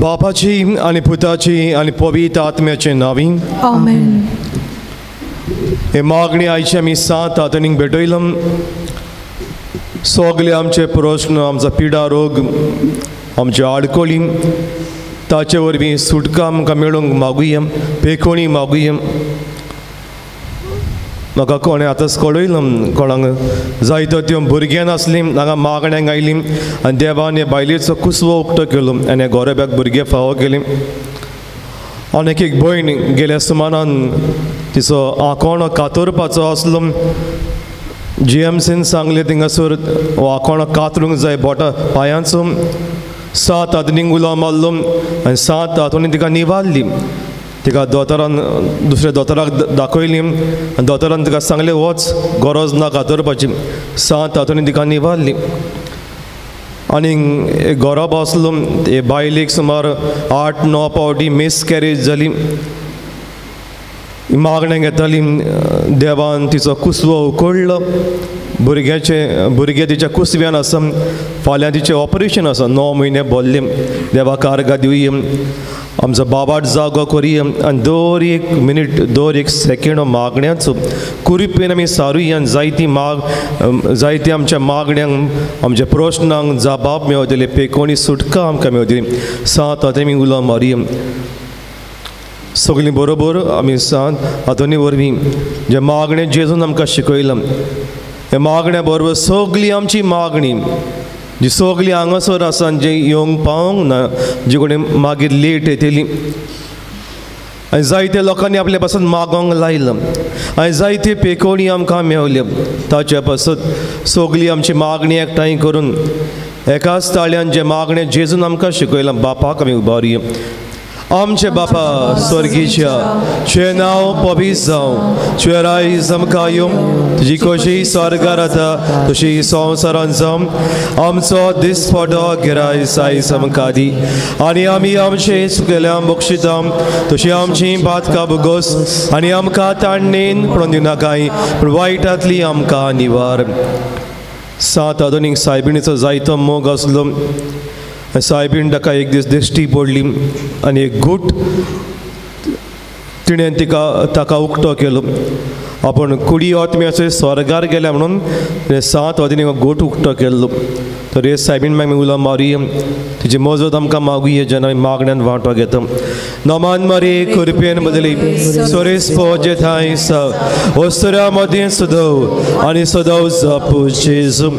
बापाची आनी पुताची आनी पवित्र आत्म्याचे नांवी आमेन। हे मागणी आयची आमी सात आतनीक भेटयलो। सगळे आमचे प्रस्न, आमचो पिडा रोग, आमच्यो आडकोळी ताचे वरवीं सुटका आमकां मेळूंक मागुया, पेखोणी मागुया। म्हाका कोणें आतांच कळयलो, कोणाक जायतो त्यो भुरग्यां नासलीं हांगा मागण्यांक आयलीं आनी देवान हे बायलेचो कुसवो उक्तो केलो आनी ह्या गोरब्याक भुरगें फावो केलें। आनी एक एक भयण गेल्या सुमानान तिचो आंकोणो कातरपाचो आसलो, जी एम सीन सांगलें थिंगासर हो आंकोणो कातरूंक जाय बोटां पांयांचो। सात आदनीक उलो मारलो आनी सात आतोनी तिका निवारली। तिका दोतोरान दुसऱ्या दोतोराक दाखयली आनी दोतोरान तिका सांगलें वच, गरज ना कातरपाची। सात आतोनी तिका निवारली। आनी एक गोरोब आसलो, हे बायलेक सुमार 8-9 पावटी मिसकॅरेज जाली। मागणें घेताली, देवान तिचो कुसवो उकडलो। भुरग्याचें भुरगें तिच्या कुसव्यान आसा, फाल्यां तिचें ऑपरेशन आसा, 9 म्हयने भरले। देवाक आर्गां दिवया, आमचो बाबाट जागो करुया आनी दर एक मिनीट दर एक सेकेंड हो मागण्याचो कुरिपेन आमी सारुया आनी जायती माग जायती आमच्या मागण्यांक आमच्या प्रश्नांक जबाब मेवतली, पेकोणी सुटका आमकां मेवतली। सात आतां आमी उलो मारुया सगळीं बरोबर। आमी सात आतोनी वरवीं जें मागणें जेजून आमकां शिकयलां, हे मागण्या बरोबर सगळी आमची मागणी जी सगळी हांगासर आसा, जे येवंक पावोंक ना, जी कोणी मागीर लेट येतली आनी जायते लोकांनी आपल्या पासून मागोंक लायलां आनी जायते पेकोणी आमकां मेवल्यो। ताचे पासत सगळी आमची मागणी एकठांय करून एकाच ताळ्यान जें मागणें जेजून आमकां शिकयलां बापाक आमी उबारुया। आमचे बापा स्वर्गीच्या, तुजें नांव पवित्र जावं, तुजें राज आमकां येवं, तुजी खोशी स्वर्गार जाता तशी संवसारांत जावं। आमचो दिसपटो गिरायस आयज आमकां दी आनी आमी आमचे चुकलेल्यांक बक्षिता तशी आमची पातकां भोगोस आनी आमकां ताणणेन पडून दिवनाकाय, पूण वायटांतली आमकां निवार। सात आधुनीक सायबिणीचो जायतो मोग आसलो। सायबीण ताका एक दीस दिश्टी पडली आनी एक गूट तिणें तिका ताका उक्तो केलो। आपूण कुडी आत्म्याचो स्वर्गार गेल्या म्हणून तिणें सात वादीन गोट उक्तो केल्लो। तर हे सायबीण मागीर उलो मारुया, तिची मजत आमकां मागुया जेन्ना आमी मागण्यान वांटो घेता। नमान मारी कृपेन बदली सोरेस पोजे थांय वस्तुरा मदीं सदव आनी सदव जपू जेजू।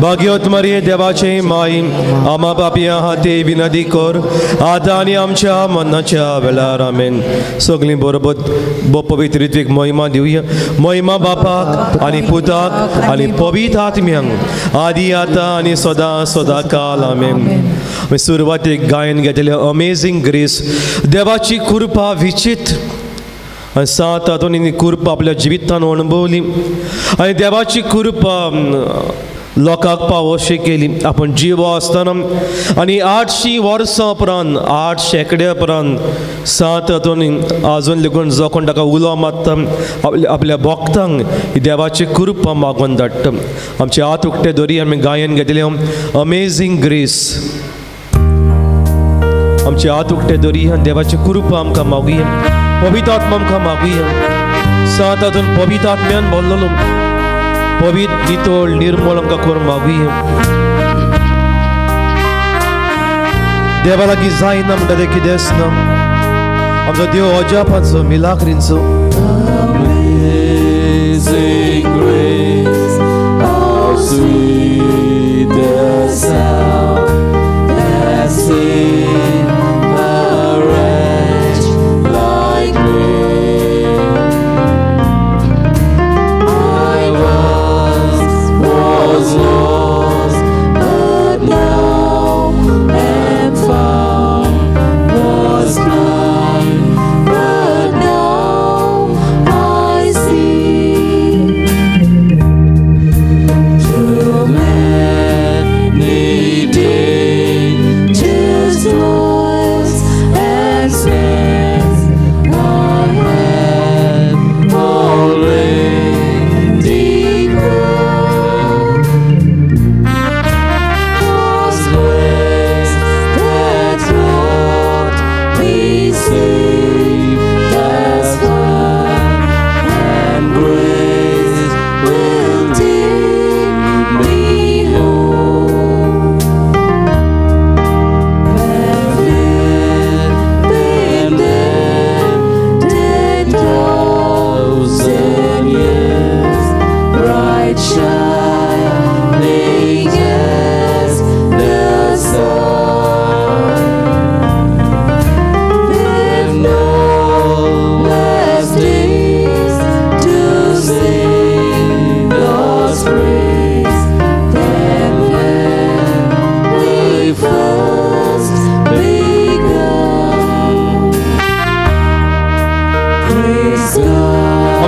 भाग्योत मारी देवाचे माई आमा पापया हाती विनंती कर आतां आनी आमच्या मनाच्या वेळार आमेन। सगळीं बरोबर पवित्र रित्वीक महिमा दिवया, महिमा बापाक आनी पुताक आनी पवित्र आत्म्यांक आदी आतां आनी सदां सदां काल आमेन। आमी सुरवातेक गायन घेतलें अमेझींग ग्रेस, देवाची कृपा विचित्र आनी सात आतोनी कृपा आपल्या जिवितान अणभवली आनी देवाची कृपा लोकांक पावोशी केली। आपूण जिवो आसतना आनी 800 वर्सां उपरांत 8 शेंकड्या उपरांत सात आतोनी आजून लेगून जो कोण ताका उलो मारता आपल्या भक्तांक ही देवाची कृपा मागून धाडटा। आमचे हात उक्ते दोरी आमी गायन घेतलें अमेझींग ग्रेस। आमचे हात उक्ते दोरी आनी देवाची कृपा आमकां मागुया, पवित्र आत्मा आमकां मागुया। सात आतून पवित्र आत्म्यान भरलेलो पवित्र नितळ निर्मळ आमकां करून मागुया। देवा लागीं जायना म्हणटा तें कितेंच ना। आमचो देव अजापाचो मिलाक्रींचो। Amazing grace, how sweet the sound that saved a wretch like me. I once was lost, but now am found. Was blind, but now I see. Too many days.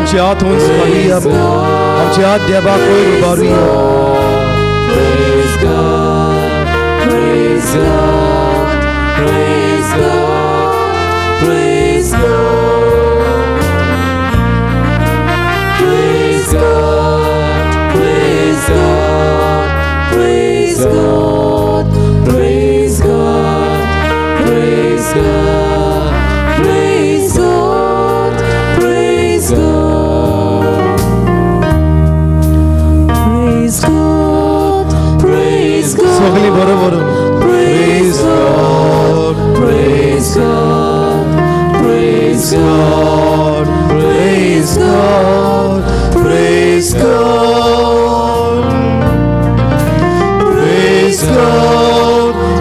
आमचे हात उंच काडुया, आमचे हात देवाक वयर उबारुया. Praise God, praise God, praise God, praise God. Praise God, praise God, praise God, praise God, praise God, praise God, praise God. Praise God, praise God. सगळी बरोबर. Praise God, praise God, praise God, praise God, praise God,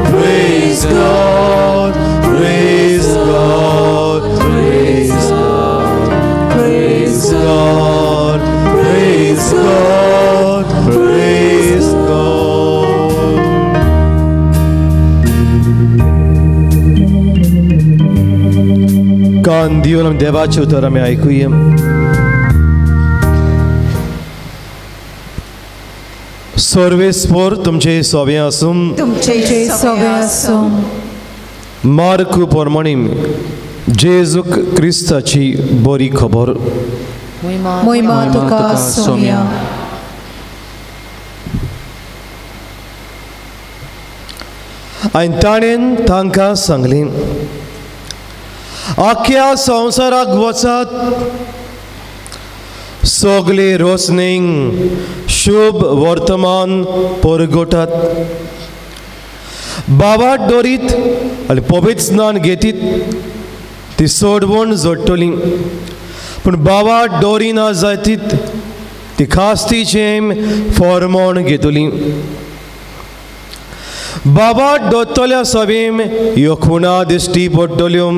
praise God, praise God, praise God, praise God, praise God, God, praise God, praise God. कान दिवन आमी देवाचें उतर आमी आयकुया. सर्वेस्पोर तुमचे सोबे आसूं. तुमचे सवे आसूं. मार्क प्रमाणे जेजू क्रिस्ताची बरी खबर. मोहिमा तुका सोम्या. आनी ताणें तांकां सांगलें, आख्या संवसाराक वचात, सगळे रोसणेंक शुभ वर्तमान परगटात, बाबा दवरीत आनी पवित्र स्नान घेतीत ती सोडवण जोडटली, पूण बाबा दवरिना जायतीत ती खास्तीचें फॉर्मोण घेतली. बाबा दोतल्या सभेम ह्यो खुणा दिश्टी पडटल्यो,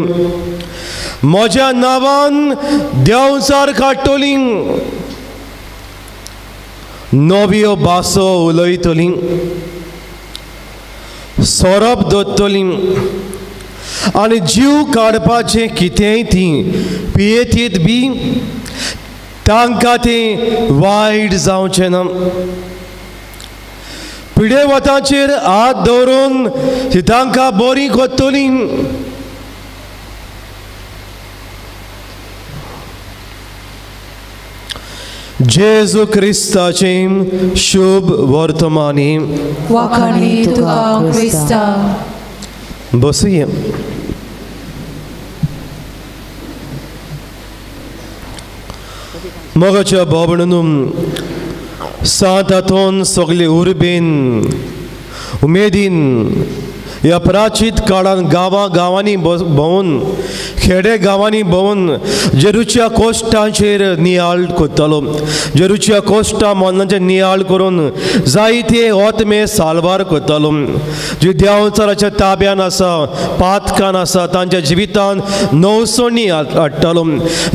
म्हज्या नांवान देंवचार काडटली, नव्यो भासो उलयतली, सोरोप दोतली आनी जीव काडपाचें कितेंय ती पियेतीत बी तांकां तें वायट जावचें ना. पिडेवताचेर हात दवरून ती तांकां बरी कोत्तली. जेजू क्रिस्ताचें शुभ वर्तमानी. वाखाणी तुका क्रिस्ता. बसुया. मोगाच्या भावणून सात हातून सगळे उर्बेन उमेदीन ह्या प्राचीत काळान गांवां गांवांनी भोंवून खेडे गांवांनी भोंवून जेरूच्या कोश्टांचेर नियाळ करतालो, जेरूच्या कोश्टां मनांचेर नियाळ करून जायते ओतमे साल्वार करतालो. जे देंवचाराच्या ताब्यान आसा, पातकान आसा, तांच्या जिवितान नवसणी हाडटालो.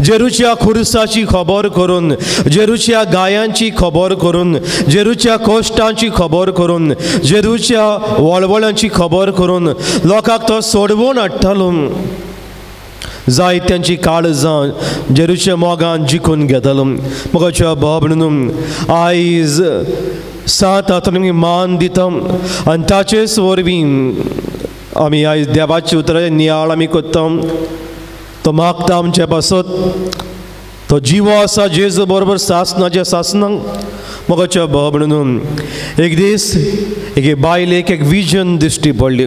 जेरूच्या खुर्साची खबर करून, जेरूच्या गायांची खबर करून, जेरूच्या कोश्टांची खबर करून, जेरूच्या वळवळ्यांची खबर करून लोकांक तो सोडवून हाडटालो. जायत्यांची काळजां जेरूच्या मोगान जिखून घेतालो. मोगाच्या बाब म्हणून आयज सात आमी मान दिता आनी ताचेच वरवीं आमी आयज देवाच्या उतराचे नियाळ आमी करता. तो मागता आमचे पासत, तो जिवो आसा जेजू बरोबर सासनाच्या सासनाक. मोगाच्या बाब म्हणून एक दीस एके बायलेक एक विजन दिश्टी पडली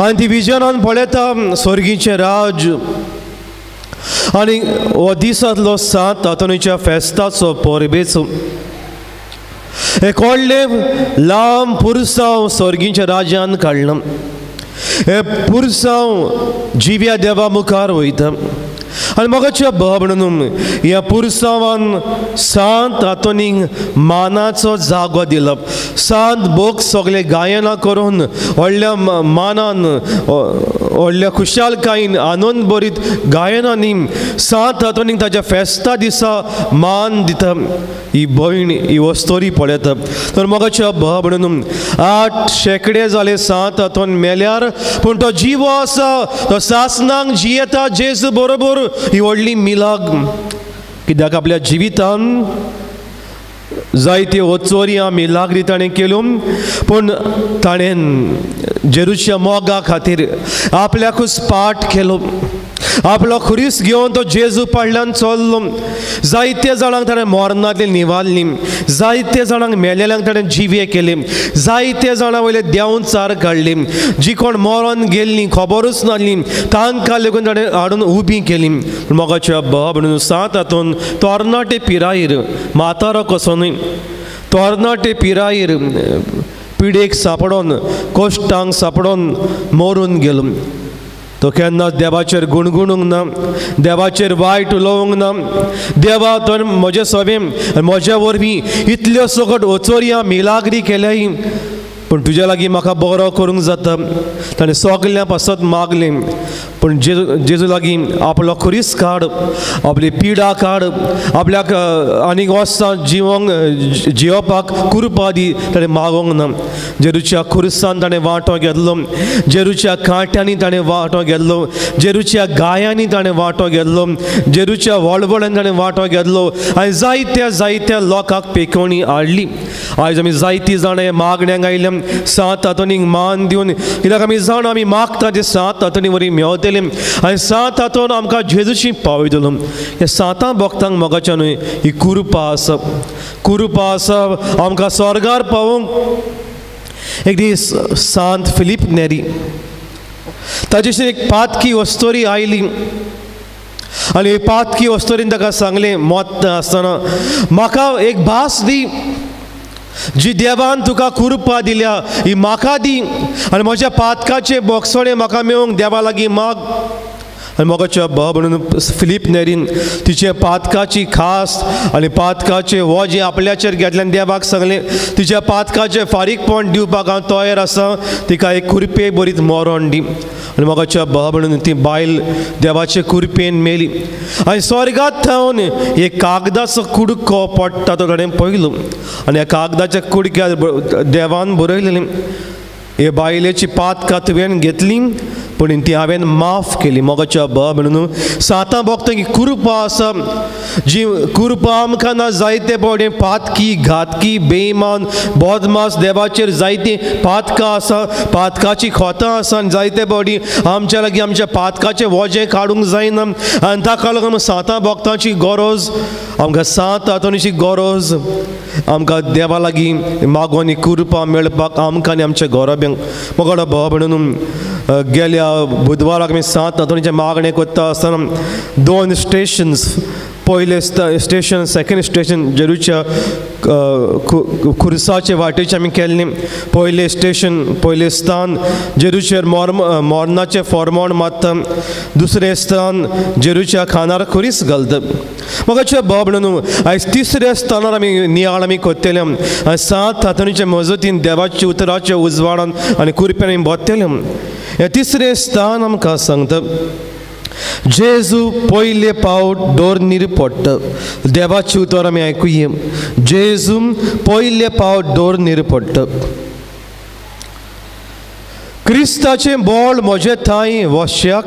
आनी ती विजनान पळयता स्वर्गीचें राज आनी हो दिसांतलो सात आंतोनीच्या फेस्ताचो परबेचो एक व्हडलें लांब पुरसांव स्वर्गीच्या राज्यान काडलां. हें पुरसांव जिव्या देवा मुखार वयता आनी मोगाच्या बाब म्हणून ह्या पुरसांवान सांत आंतोनीक मानाचो जागो दिलो. सांत भोग सगळे गायनां करून व्हडल्या मानान व्हडल्या खुशालकायेन आनंद भरीत गायनांनी सांत आंतोनीक ताच्या फेस्ता दिसा मान दिता. ही भयण ही वस्तोरी पळयता. तर मोगाच्या बाब म्हणून 8 शेंकडे जाले सांत आंतोन मेल्यार, पूण तो जिवो आसा, तो सासनाक जियेता जेजू बरोबर. ही व्हडली मिलाग कित्याक आपल्या जिवितान जायत्यो वचोरयां मिलाग्री ताणें केल्यो पूण ताणें जेरूच्या मोगा खातीर आपल्याकूच पाठ केलो आपलो खुरीस घेवन तो जेजू पाडल्यान चल्लो जायते जाणांक ताणें मरणांतली निवारली जायते जाणांक मेलेल्यांक ताणें जिवे केले जायते जाणां वयले देंवन चार काडली जी कोण मरोन गेल्ली खबरूच नासली तांकां लेगून ताणें हाडून उबी केली. मोगाच्या बाब म्हणून सात हातून तरणाटे पिरायेर म्हातारो कसो न्हय तरणाटे पिरायेर पिडेक सांपडोन कश्टांक सांपडोन मरून गेलो. तो केन्नाच देवाचेर गुणगुणूंक ना देवाचेर वायट उलोवंक ना देवा तर म्हजे सवे म्हज्या वरवीं इतल्यो सगट ओचोरयां मिलाग्री केल्याय पूण तुज्या लागीं म्हाका बरो करूंक जाता. ताणें सगल्यां पासत मागलें पूण जेजू लागीं आपलो खुरीस काड आपली पिडा काड आपल्याक आनीक वर्सां जिवोंक जियोपाक कुरपा दी ताणें मागोंक ना. जेरूच्या खुरसान ताणें वांटो घेतलो जेरूच्या कांट्यांनी ताणें वांटो घेतलो जेरूच्या गायांनी ताणें वांटो घेतलो जेरूच्या वळवळ्यान ताणें वांटो घेतलो आनी जायत्या जायत्या लोकांक पेकोवणी हाडली. आयज आमी जायतीं जाणां मागण्यांक आयल्या सात हातोनीक मान दिवन कित्याक आमी जाण आमी मागता ते सात हातोनी वरी मेवतले आनी सात हातून आमकां जेजूशी पावयतलो. ह्या सातां भक्तांक मोगाच्या न्हय ही कुरपा आसा कुरपा आसा आमकां स्वर्गार पावोवंक. एक दीस सांत फिलीप नेरी ताजेशी एक पातकी वस्तोरी आयली आनी पातकी वस्तोरीन ताका सांगलें मत आसतना म्हाका एक भास दी जी देवान तुका कुरपा दिल्या ही म्हाका दी आनी म्हज्या पातकाचे बोगसणे म्हाका मेळूंक देवा लागीं माग. आनी मोगाच्या बाब म्हणून फिलीप नेरीन तिचे पातकाची खास आनी पातकाचे वजें आपल्याचेर घेतल्यान देवाक सांगलें तिच्या पातकाचें फारीकपण दिवपाक हांव तयार आसा तिका एक कुरपे बरीच मरण दी. आनी मोगाच्या बाब म्हणून ती बायल देवाचे कुरपेन मेली आनी स्वर्गांत थावन एक कागदाचो कुडको पडटा तो ताणें पळयलो आनी ह्या कागदाच्या कुडक्यार देवान बरयलें हे बायलेची पातकां तुवें घेतली पूण ती हांवें माफ केली. मोगाच्या बाब म्हणून सातां भोगता की कुरपा आसा जी कुरपा आमकां ना जायते फावटी पातकी घातकी बेईमान बोदमास देवाचेर जायतीं पातकां आसा पातकाची खोतां आसा आनी जायते फावटी आमच्या लागीं आमच्या पातकाचें वजें काडूंक जायना आनी ताका लागून सातां भोगतांची गरज आमकां सात हातोनीची गरज आमकां देवा लागीं मागोनी कुरपा मेळपाक आमकां आनी आमच्या घराब्यांक. मोगाडो भाव म्हणून गेल्या बुधवाराक आमी सात हातोनीचें मागणें करता आसतना दोन स्टेशन्स पयलें स्टेशन सेकेंड स्टेशन जेरूच्या खुर्साचे वाटेचें आमी केल्लें. पयलें स्टेशन पयलें स्थान जेरूचेर मरणाचें फॉर्मोण मारता दुसरें स्थान जेरूच्या खानार खुरीस घालता. मोगाचे बाब म्हणून आयज तिसऱ्या स्थानार आमी नियाळ आमी करतले आनी सात हातोनीचे मजतीन देवाच्या उतराच्या उजवाडान आनी कुरप्यान आमी भरतले. हें तिसरें स्थान आमकां सांगता जेजू पयले पावट दोर्नीर पडटा. देवाचें उतर आमी आयकुया. जेजू पयले पावट दोर्नीर पडटा. क्रिस्ताचें बळ म्हजे थांय वश्याक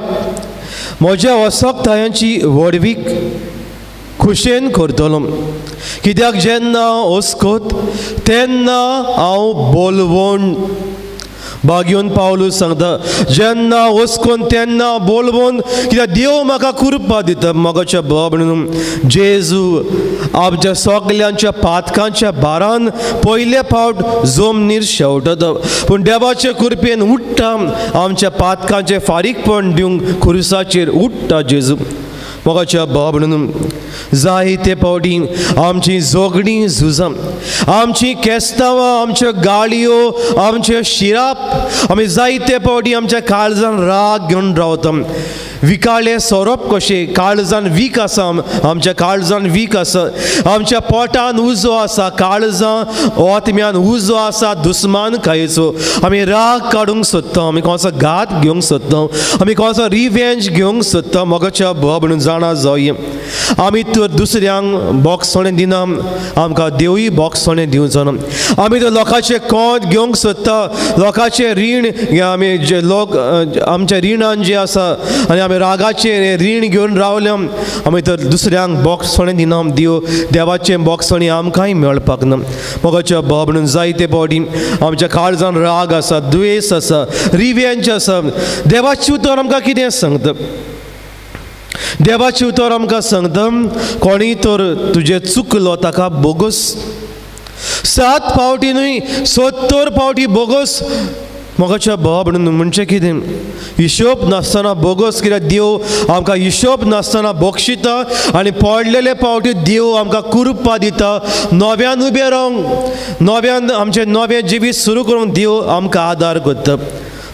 म्हज्या वसकतायांची व्हडवीक खुशेन करतलो कित्याक जेन्ना वस्कोत तेन्ना हांव बोलवण. बागयोन पावलू सांगता जेन्ना वचकोन तेन्ना बोलवून कित्याक देव म्हाका कुरपा दिता. मोगाच्या बाब म्हणून जेजू आमच्या सगल्यांच्या पातकांच्या भारान पयले फावट जमनीर शेवटता पूण देवाचे कुरपेन उठ्ठा आमच्या पातकांचें फारीकपण दिवंक खुर्साचेर उठ्ठा जेजू. मोगाच्या बाब म्हणून जायते फावटी आमची झगडीं झुजां आमची केस्तांवां आमच्यो गाळयो आमच्यो शिराप आमी जायते फावटी आमच्या काळजान राग घेवन रावता. विकाळे सोरोप कशे काळजान वीक आसा आमच्या काळजान वीक आसा आमच्या पोटान उजो आसा काळजां ओतम्यान उजो आसा दुस्मान खायचो. आमी राग काडूंक सोदता आमी कोणाचो घात घेवंक सोदता आमी कोणाचो रिवेंज घेवंक सोदता. मोगाच्या बाब म्हणून जाणा जावया आमी तर दुसऱ्यांक बोगसणें दिना, आमकां देवूय बोगसणें दिवचो ना. आमी तर लोकांचें कोंत घेवंक सोदता, लोकांचें रीण आमी जे लोक आमच्या रिणान जे आसा आनी आमी रागाचें रीण घेवन रावले, आमी तर दुसऱ्यांक बोगसणें दिना. देव देवाचें बोगसणें आमकांय मेळपाक ना. मोगाच्या भाव म्हणून जायते फावटी आमच्या काळजान राग आसा, द्वेस आसा, रिव्हेंज आसा. देवाचें उतर आमकां कितें सांगता? देवाचें उतर आमकां सांगता, कोणीय तर तुजें चुकलो ताका बोगस, 7 फावटी न्हय 70 फावटी बोगस. मोगाच्या भाव म्हणून म्हणचें कितें? हिशोब नासतना बोगस. कित्याक देव आमकां हिशोब नासतना बक्षिता आनी पडलेले फावटी देव आमकां कुरपा दिता नव्यान उबें रावंक, नव्यान आमचें नवें जिवीत सुरू करूंक देव आमकां आदार करता.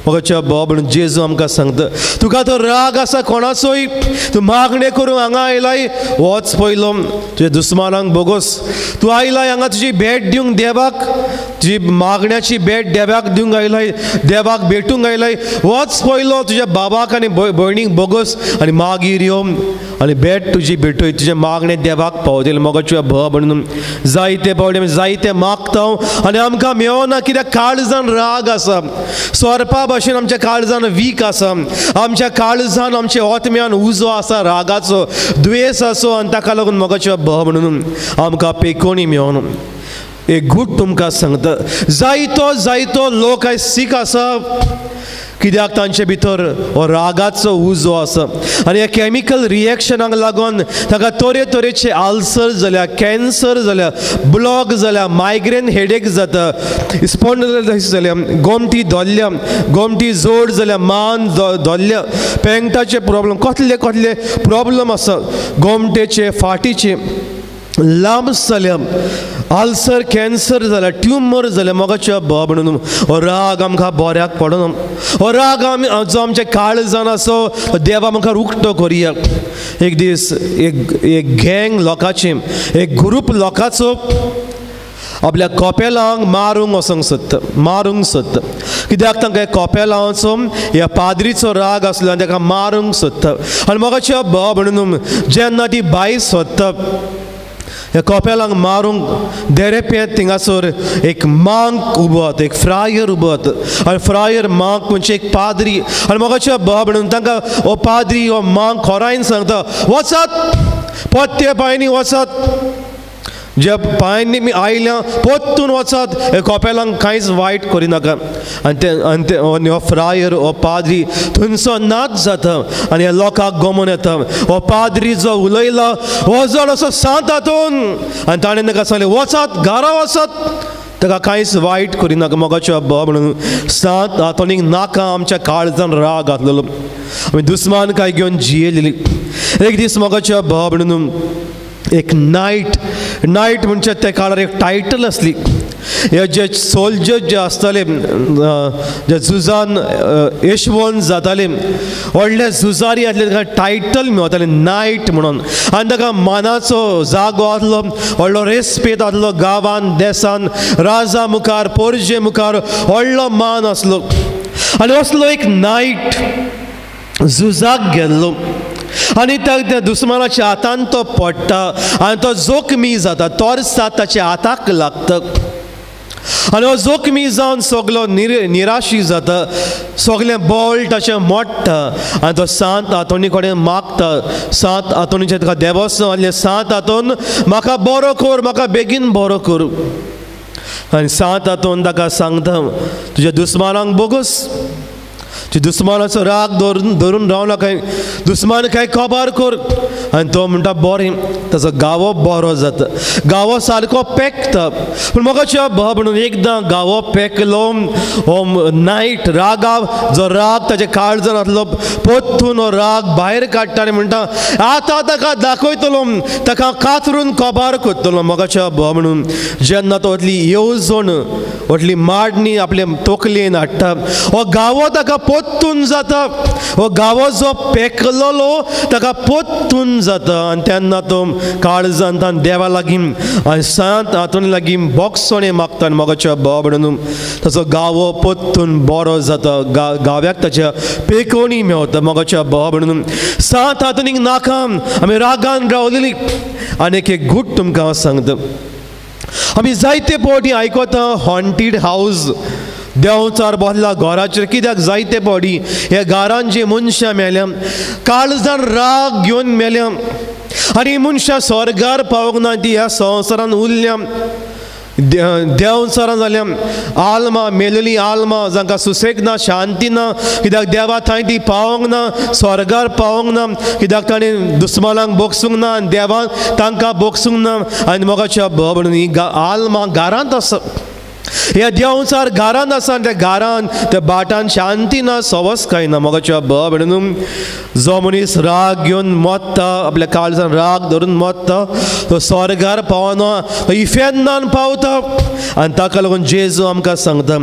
मोगाच्या भाव म्हणून जेजू आमकां सांगता, तुका तो राग आसा कोणाचोय, तूं मागणें करूंक हांगा आयलाय, वच पयलो तुज्या दुस्मानांक बोगस. तूं आयलाय हांगा तुजी भेट दिवंक देवाक, तुजी मागण्याची भेट देवाक दिवंक आयलाय, देवाक भेटूंक आयलाय, वच पयलो तुज्या बाबाक आनी भयणीक बोगस आनी मागीर यो आनी भेट तुजी भेटय, तुजें मागणें देवाक पावतलें. मोगाच्या भाव म्हणून जायते फावटी आमी जायते मागता आनी आमकां मेळना, कित्याक काळजान राग आसा, सोरपा भाशेन आमच्या काळजान वीक आसा, आमच्या काळजान आमच्या आत्म्यान उजो आसा, रागाचो द्वेसाचो, आनी ताका लागून मोगाच्या भाव म्हणून आमकां पेकोणी मेळना. एक गूट तुमकां सांगता, जायतो जायतो लोक आयज सीक आसा, कित्याक तांचे भितर हो रागाचो उजो आसा आनी ह्या कॅमिकल रिएक्शनाक लागून ताका तरेतरेचे आल्सर जाल्या, कॅन्सर जाल्या, ब्लॉक जाल्या, मायग्रेन हेडेक जाता, स्पॉन्डलायसिस जाल्या, गोमटी धोल्ल्या, गोमटी जोड जाल्या, मान धोल्ल्या, पेंगटाचे प्रॉब्लम, कसले कसले प्रॉब्लम आसा, गोमटेचे, फाटीचे लांब जाल्या, आल्सर, कॅन्सर जाल्या, ट्युमर जाल्या. मोगाच्या भाव म्हणून हो राग आमकां बऱ्याक पडना. हो राग आमी जो आमच्या काळजान आसा देवा मुखार उक्तो करुया. एक दीस एक एक गँग लोकांची, एक ग्रूप लोकांचो आपल्या कोपेलांक मारूंक वचोंक सोदता, मारूंक सोदता. कित्याक तांकां कोपेलांचो ह्या पाद्रीचो राग आसलो आनी ताका मारूंक सोदता. आनी मोगाच्या भाव म्हणून जेन्ना ती बाय सोदता ह्या कोपेलांक मारूंक, देरेपेंत थिंगासर एक मांक उबो आसा, एक फ्रायर उबो आसा आनी फ्रायर मांक म्हणजे एक पाद्री. आनी मोगाच्या भाव म्हणून तांकां हो पाद्री हो मांक खोरायन सांगता, वचात पोत्ते पांयांनी वचात, ज्या पांयांनी मी आयल्या पोत्तून वचात, हे कोपेलांक कांयच वायट करिनाका. आनी ते आनी ते हो फ्रायर हो पाद्री थंयचो नाच जाता आनी ह्या लोकांक गमोन येता. हो पाद्री जो उलयला हो जण असो सांत हातून आनी ताणें ताका सांगलें, वचात घरा वचात, ताका कांयच वायट करिनाका. मोगाच्या भाव म्हणून सांत आंतोनीक नाका आमच्या काळजान राग घातलेलो, आमी दुस्मान काय घेवन जियेलेली. एक दीस मोगाच्या भाव म्हणून एक नायट, नायट म्हणजे त्या काळार एक टायटल आसली. हे जे सोल्जर जे आसताले जे झुजान यशवंत जाताले, व्हडले झुजारी आसले, ताका टायटल मेळताले नायट म्हणून. आनी ताका मानाचो जागो आसलो, व्हडलो रेस्पेद आसलो, गांवान देसान राजा मुखार पोरजे मुखार व्हडलो मान आसलो. आनी असलो एक नायट झुजाक गेल्लो आनी त्या दुस्मानाच्या हातान तो पडटा आनी तो जोखमी जाता, तोरसात ताच्या हाताक लागता आनी हो जोखमी जावन सगलो निराशी जाता, सगलें बळ ताचें मोडटा आनी तो सांत आंतोनी कडेन मागता. सांत आंतोनीचें ताका देवस्थान आसलें, सांत आंतोन म्हाका बरो कर, म्हाका बेगीन बरो कर. आनी सांत आंतोन ताका सांगता, तुज्या दुस्मानांक बोगस, तुज्या दुस्मानाचो राग धरून रावना, कांय दुस्मान कांय कबार कर. आनी तो म्हणटा बरें, ताचो गांवो बरो जाता, गांवो सारको पेकता. पूण म्हाका भाव म्हणून एकदां गांवो पेकलो हो नायट रागा, जो राग ताच्या काळजान आसलो पोत्तून हो राग भायर काडटा आनी म्हणटा आतां ताका दाखयतलो, ताका कातरून कबार करतलो. म्हाका भाव म्हणून जेन्ना तो व्हडली येवजण व्हडली माडणी आपले तकलेन हाडटा, हो गांवो ताका पोत्तून जाता, हो गांवो जो पेकलेलो ताका पोत्तून जाता. आनी तेन्ना तो काळजांतान देवा लागीं आनी सांत आंतोनी लागीं बोगसोणें मागता आनी मोगाच्या भाव भयणींनो ताचो गांवो परतून बरो जाता, गांव्याक ताच्या पेकोणी मेवता। मोगाच्या भाव भयणींनो सांत आंतोनीक नाका आमी रागान रावलेली। आनी एक गूट तुमकां हांव सांगता, आमी जायते फावटी आयकता हॉन्टीड हावज, देंवचार बसला घराचेर। कित्याक जायते फावटी ह्या घरान जी मनशां मेल्या काळजान राग घेवन मेल्या आनी मनशां स्वर्गार पावूंक ना, ती ह्या संवसारान उरल्या, देंवचारां जाल्या आल्मा मेलेली आल्मा जांकां सुसेग ना, शांती ना, कित्याक देवा थंय ती पावोंक ना, स्वर्गार पावोंक ना, कित्याक ताणें दुस्मानांक बोगसूंक ना आनी देवान तांकां बोगसूंक ना। आनी मोगाच्या भाव भयणींनो ही आल्मा घरांत आसा, ह्या देंवचार घरांत आसा आनी त्या घरान त्या भाटान शांती ना, सवस काय ना। मोगाच्या भाव भयणींनो जो मनीस राग घेवन मोत्ता, आपल्या काळजान राग धरून मोत्ता, तो स्वर्गार पावना, तो इफेर्नान पावता। आनी ताका लागून जेजू आमकां सांगता,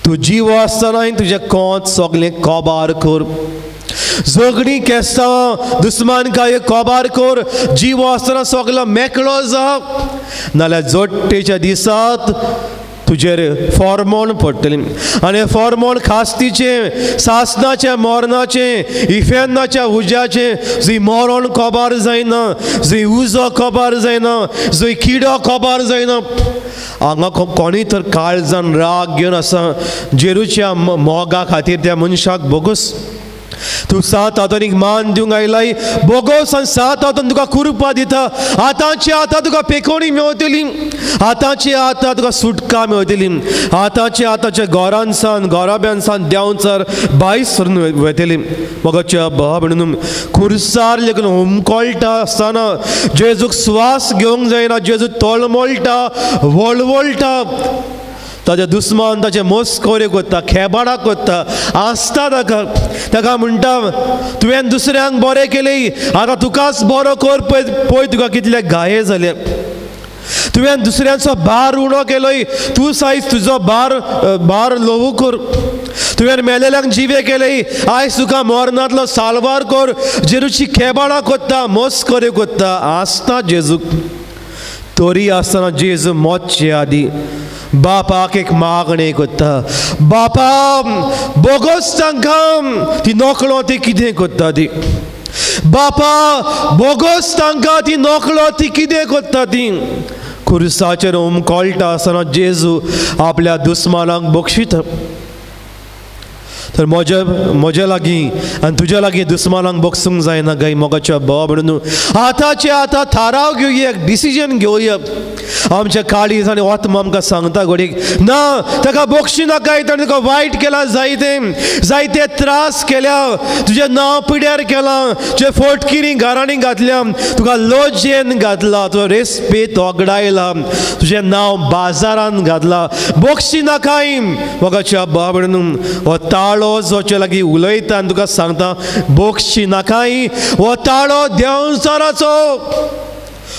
तूं जिवो आसतना तुजें कोंत सगळें कोबार कर, झगडीं केस्तांवां दुस्मान काय कोबार कर, जिवो आसतना सगलो मेकळो जा, नाल्यार जोडटेच्या दिसात तुजेर फॉर्मोण पडटलें आनी फॉर्मोण खास्तीचें, सासनाचें, मरणाचें, इफेर्नाच्या उज्याचें, जंय मरण कोबार जायना, जंय उजो कोबार जायना, जंय किडो कोबार जायना। हांगा कोणूय तर काळजान राग घेवन आसा जेरूच्या मोगा खातीर त्या मनशाक बोगस, तूं सात आंतोनीक मान दिवंक आयलाय बोगोस आनी सात आंतोन तुका कुरपा दिता। आतांची आतां तुका पेकोणी मेवतली, आतांची आतां तुका सुटका मेवतली, आतांची आतांच्या घरान सावन घराब्यान सावन देंवचार भायर सरून वतली। मोगाच्या भाव भयणींनो खुर्सार लेगून हुमकळटा आसतना जेजूक स्वास घेवंक जायना, जेजू तळमळटा, वळवळटा, ताजे दुस्मान ताचे मस्कोरे कोत्ता, खेबाडाक कोत्ता, आसता ताका, ताका म्हणटा तुवें दुसऱ्यांक बरें केलें, आतां तुकाच बरो कर, पळय पळय तुका कितले घाये जाले, तुवें दुसऱ्यांचो भार उणो केलोय, तूं सायज तुजो भार भार ल्हवू कर, तुवें मेलेल्यांक जिवे केले, आयज तुका मरणांतलो साल्वार कर। जेरूची खेबाडां कोत्ता, मस्कोरे कोत्ता, आसता जेजूक। तरी आसतना जेजू मोतचे आदी बापाक एक मागणें कोत्ता, बापा बोगोस तांकां ती नकळो ती कितें कोत्ता ती, बापा बोगोस तांकां ती नकळो ती कितें कोत्ता ती। खुर्साचेर हुमकळटा आसतना जेजू आपल्या दुस्मानाक बक्षिता। तर म्हज्या म्हज्या लागीं आनी तुज्या लागीं दुस्मानाक बक्षूंक जायना गाय मोगाच्या भाव भयणींनो। आतांचे आतां थाराव घेवया, एक डिसिजन घेवया। आमच्या काळीज आनी आत्मा आमकां सांगता घडयेक ना ताका बक्षी नाका, ताणें तुका वायट केलां, जायते जायते त्रास केल्या, तुजें नांव पिड्यार केलां, तुजें फोटकिरी घरांनी घातल्या, तुका लजेन घातला, तुजो रेस्पेद वगडायला, तुजें नांव बाजारान घातलां, बक्षी नाकाय। मोगाच्या भाव भयणींनो हो ताळो जोचे लागीं उलयता आनी तुका सांगता बक्षी नाकाय, हो ताळो देंवचाराचो।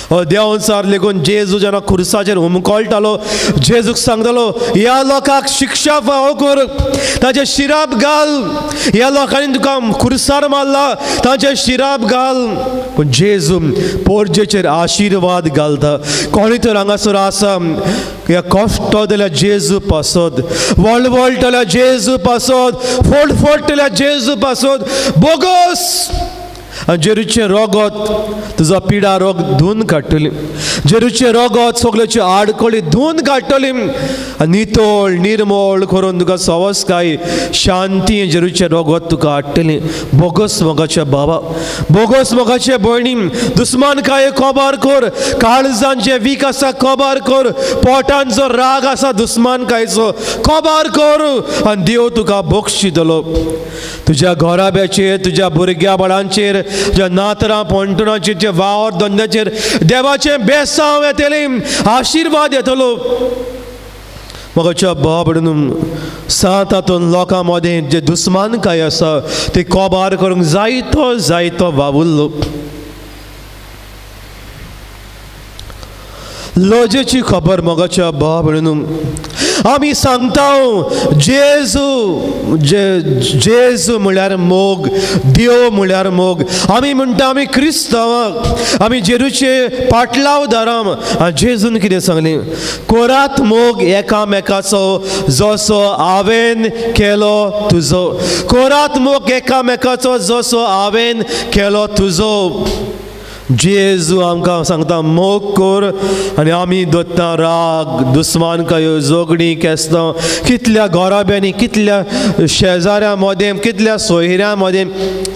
देंवचार लेगून जेजू जेन्ना खुर्साचेर हुमकळटालो जेजूक सांगतालो ह्या लोकांक शिक्षा फावो कर, ताचे शिराप घाल, ह्या लोकांनी तुका खुर्सार मारला, ताचे शिराप घाल। पूण जेजू पोरजेचेर आशिर्वाद घालता। कोणी तर हांगासर आसा ह्या कश्टतल्या जेजू पासत, वळवळटल्या जेजू पासत, फोडफोडटल्या जेजू पासत बोगोस आनी जेरूचें रोगत तुजो पिडा रोग धुवन काडटली, जेरूचें रोगत सगळ्याच्यो आडखळी धुवन काडटली आनी नितळ निर्मळ करून तुका सवसकाय शांती जेरूचें रोगत तुका हाडटली। बोगस मोगाच्या बाबा, बोगस मोगाचे भयणी, दुस्मान काय कोबार कर, काळजान जें वीक आसा कोबार कर, पोटान जो राग आसा दुस्मान कायचो कोबार कर आनी देव तुका बक्षितलो। तुज्या घराब्याचेर, तुज्या भुरग्या बाळांचेर, तुज्या नातरां पोंटुणाचेर, तुज्या वावर धंद्याचेर देवाचें बेसांव येतलें, आशिर्वाद येतलो। म्हाका भाव भयणींनो, सातातून लोकां मदें जे दुस्मानकाय आसा ते कोबार करूंक जायतो जायतो वावुरलो। लजेची खबर मोगाच्या भाव भयणींनो, आमी सांगता जेजू जेजू म्हळ्यार मोग, देव म्हळ्यार मोग. आमी म्हणटा आमी क्रिस्तांव, आमी जेरूचे पाटलाव दाराम. जेजून कितें सांगलें? कोरात मोग एकामेकाचो जसो हांवें केलो तुजो. कोरात मोग एकामेकाचो जसो हांवें केलो तुजो. जेजू आमकां सांगता मोग कर आनी आमी दत्ता राग, दुस्मानकायो, झगडीं, केस्तांव कितल्या घराब्यांनी, कितल्या शेजाऱ्यां मदें, कितल्या सोयऱ्यां मदें,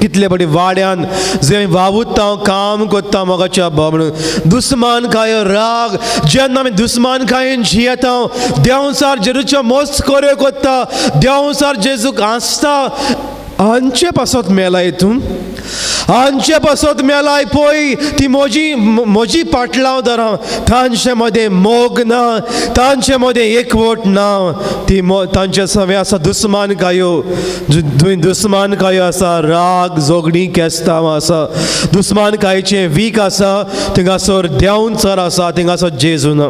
कितले बडी वाड्यान जंय वावुरता काम करता मोगाच्या भाव म्हणून दुस्मानकायो, राग. जेन्ना आमी दुस्मानकायेन जियेता, देंवचार जेजूच्यो मस्कऱ्यो करता, देंवचार जेजूक हांसता, हांचे पासत मेलाय तूं, हांचे पासत मेलाय. पळय ती म्हजी म्हजी पाटलाव दारां, तांचे मदें मोग ना, तांचे मदें एकवट ना. ती तांचे सवे आसा दुस्मान कायो, दुस्मान कायो आसा, राग, झगडीं, केस्तांव आसा, दुस्मान कायचें वीक आसा. थिंगासर देंवचार आसा, थिंगासर जेजू ना.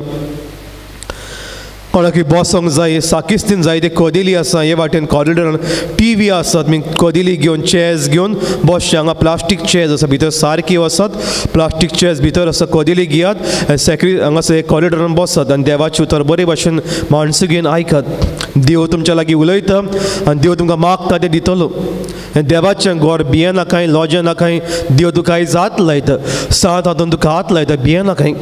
कोणाकूय बसोंक जाय, साकिस्तीन जाय, ते कदेली आसा, हे वाटेन कॉरिडोरान टी व्ही आसा, तुमी कदेली घेवन चेयर्स घेवन बसचे. हांगा प्लास्टीक चेयर्स आसा, भितर सारकी वसात, प्लास्टीक चेयर्स भितर आसा, कदेली घेयात, सेक्री हांगासर एक कॉरिडोरान बसात आनी देवाचें उतर बरे भाशेन माणसो घेवन आयकात. देव तुमच्या लागीं उलयता आनी देव तुमकां मागता तें दितलो. देवाचें घर भियेनाकाय, लॉजेनाकाय. देव तुका आयज हात लायता, सात हातून तुका हात लायता, भियेनाकाय.